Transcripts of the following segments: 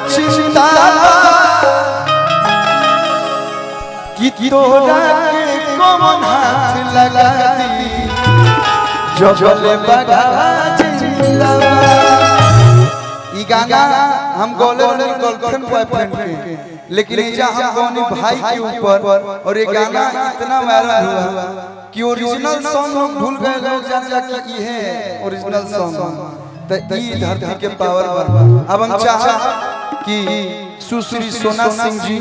चिंता कि तोरा के कौन हाथ लगा दी जबले बघवा जिंदा। ई गाना हम गौले रहनी गर्लफ्रेंड बॉयफ्रेंड के, लेकिन एजा हम गौनी भाई के ऊपर, और ये गाना इतना वायरल हुआ कि ओरिजिनल सॉन्ग लोग भूल गए, लोग जान जा कि ई है ओरिजिनल सॉन्ग। तो ई धरती के पावर पर अब हम चाह कि सुश्री सोना सिंह जी,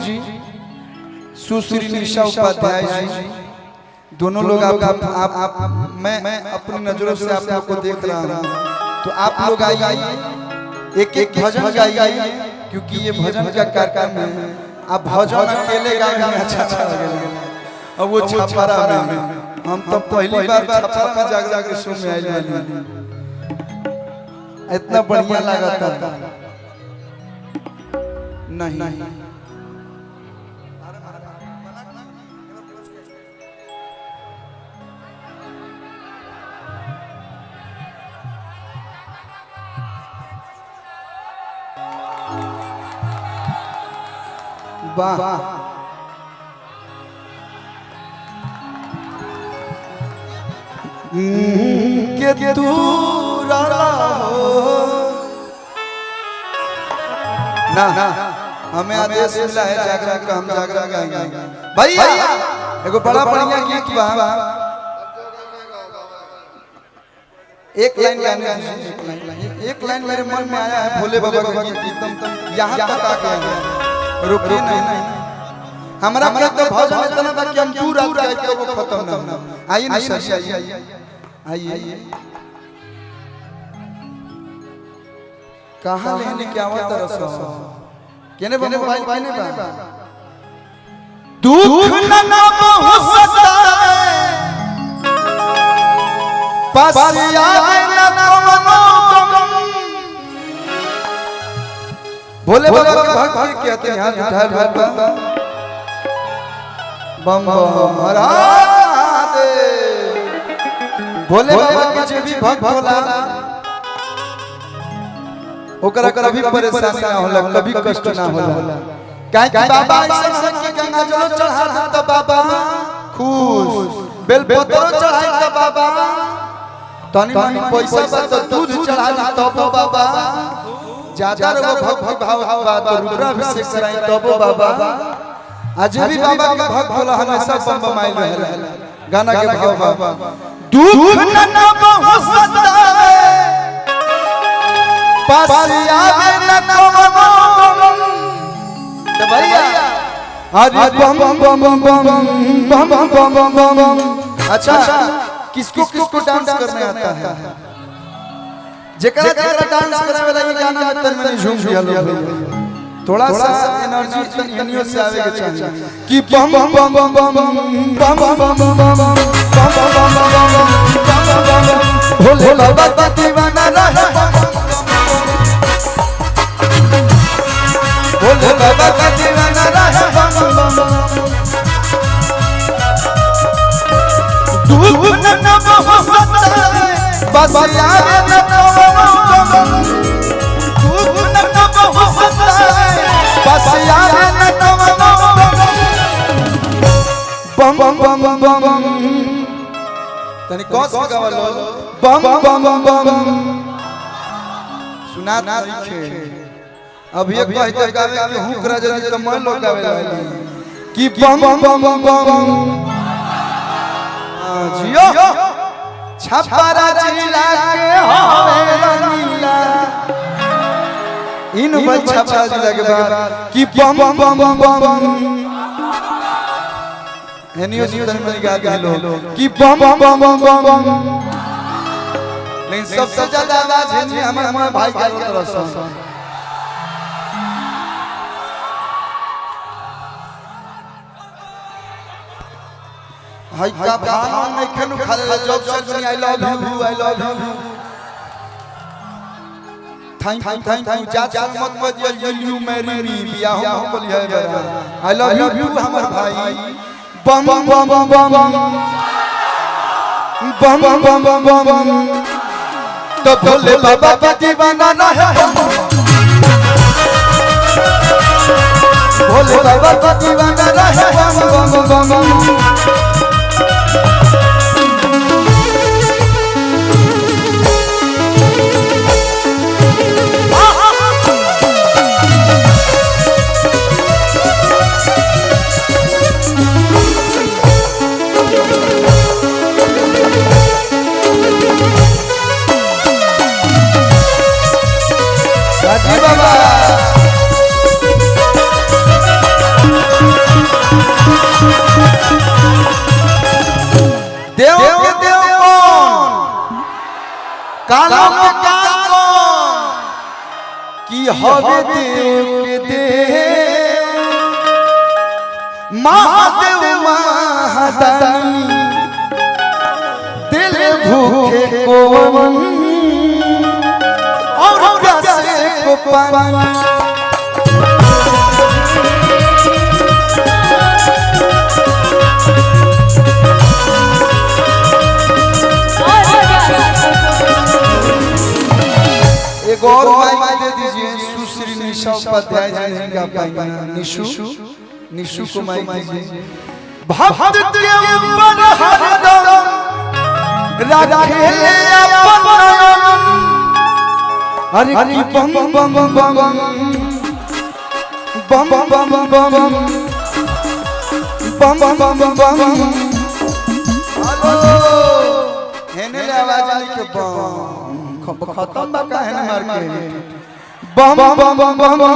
सुश्री निशा उपाध्याय जी, दोनों लोग आप, मैं अपनी नजरों से आप लोग को देख रहा हूँ, तो आप लोग आइए एक एक भजन गाइए, क्योंकि ये भजन का कार्यक्रम है। आप भजन अकेले गाएंगे अच्छा अच्छा लगेगा। और वो छपरा में हम तो पहली बार छपरा में जाग के शो में आइल बानी, इतना बढ़िया लगा था। नहीं वाह के तू हो ना, हमें आदेश मिला है जागरण का, हम जागरण गाएंगे भैया। एगो बड़ा बढ़िया गीत बा, एक लाइन गाने दीजिए, एक लाइन मेरे मन में आया है भोले बाबा का गीत, एकदम यहाँ तक आ गया है, रुके नहीं। हमरा के तो भजन इतना बा कि हम दू रात गाए तो वो खत्म ना। आइए ना सर, आइए आइए। कहां लेने क्या आवत रस केने बा मोबाइल केने बा दुख न बहु सताए पास आवे न कवनो गम। भोले बाबा के भक्त के कहते हैं हाथ उठाए बाबा बम बम हर महादेव। भोले बाबा के जे भी भक्त होला ओकरा कभी परेशानी ना होला, कभी कष्ट ना होला। काहे कि बाबा ऐसा है कि गंगा जल चढ़ा दे त बाबा खुश, बेलपत्रो चढ़ाई त बाबा, तनी मनी पैसा बा त दूध चढ़ा दी तब बाबा, ज्यादा रहो भक्ति भाव बा तो रुद्राभिषेक कराई तब बाबा। आज भी बाबा के भक्त होला हमेशा बम बमाइल रहे। गाना के भाव बा दुख न बहु सतावे पास आवे न कवनो गम। तो भैया अरे बम बम बम बम बम बम बम बम। अच्छा किसको किसको डांस करने आता है? जेकरा जेकरा डांस करे वाला ये गाना में तन में झूम दिया लोग, थोड़ा सा एनर्जी तनियो से आवे के चाहिए कि बम बम बम बम बम बम बम बम बम बम बम बम भोले बाबा का दीवाना रहे, भोले बाबा का दीवाना रहे बम बम बम। दुख न बहु सताए बस आवे न कवनो गम, दुख न बहु सताए बस आवे न कवनो गम। बम बम बम बम तनी कौन से गावलो बम बम बम सुना नहीं। अब ये कहते गावे कि हुक राजा जी तो मन लोग गावे लगे कि बम बम बम जियो छपरा जिला के होवे रंगीला। इन छपरा जिला के बाद कि बम बम बम एनियो जी तन में गा दिलो कि बम बम बम। लेकिन सबसे ज्यादा आवाज है जी हमारे भाई के तरफ से। हाय का भान नहीं खनु खाले जब से दुनिया I love you I love you thank you thank you जा मत मत you you marry me बियाह हम को लिया बरा I love you हमर भाई बम बम बम बम बम बम बम बम। तो भोले बाबा का दीवाना रहे, भोले बाबा का दीवाना रहे बम बम बम। राजी बाबा देव के देव कौन, कालों के काल कौन, कि हवे देव के देव महादेव महादानी, दिल भूखे कौन और प्यासे को पानी। एक और माइक दे दीजिए, सुश्री निशा उपाध्याय जी नहीं गा पाएंगे ना, निशु, निशु को माइक दीजिए। भक्त के ऊपर हरदम रखे अपन, अरे की बम बम बम बम बम बम बम बम बम बम। हेलो हेने ले आवाज आई के बम खत्म बा काहे ना मार के बम बम बम बम बम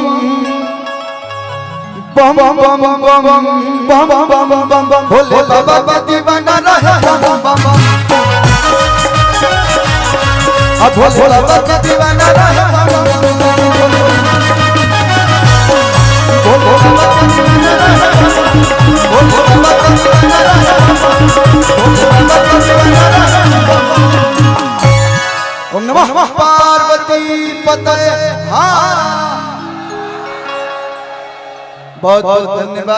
बम बम बम बम बम बम। भोले बाबा का दीवाना रहे बम बम बम, अब भोले बाबा का दीवाना रहे बम बम बम। भोले बाबा का दीवाना रहे, भोले बाबा का दीवाना रहे, भोले बाबा का दीवाना रहे। ओम नमः पार्वती पतये। हाँ, बहुत बहुत धन्यवाद।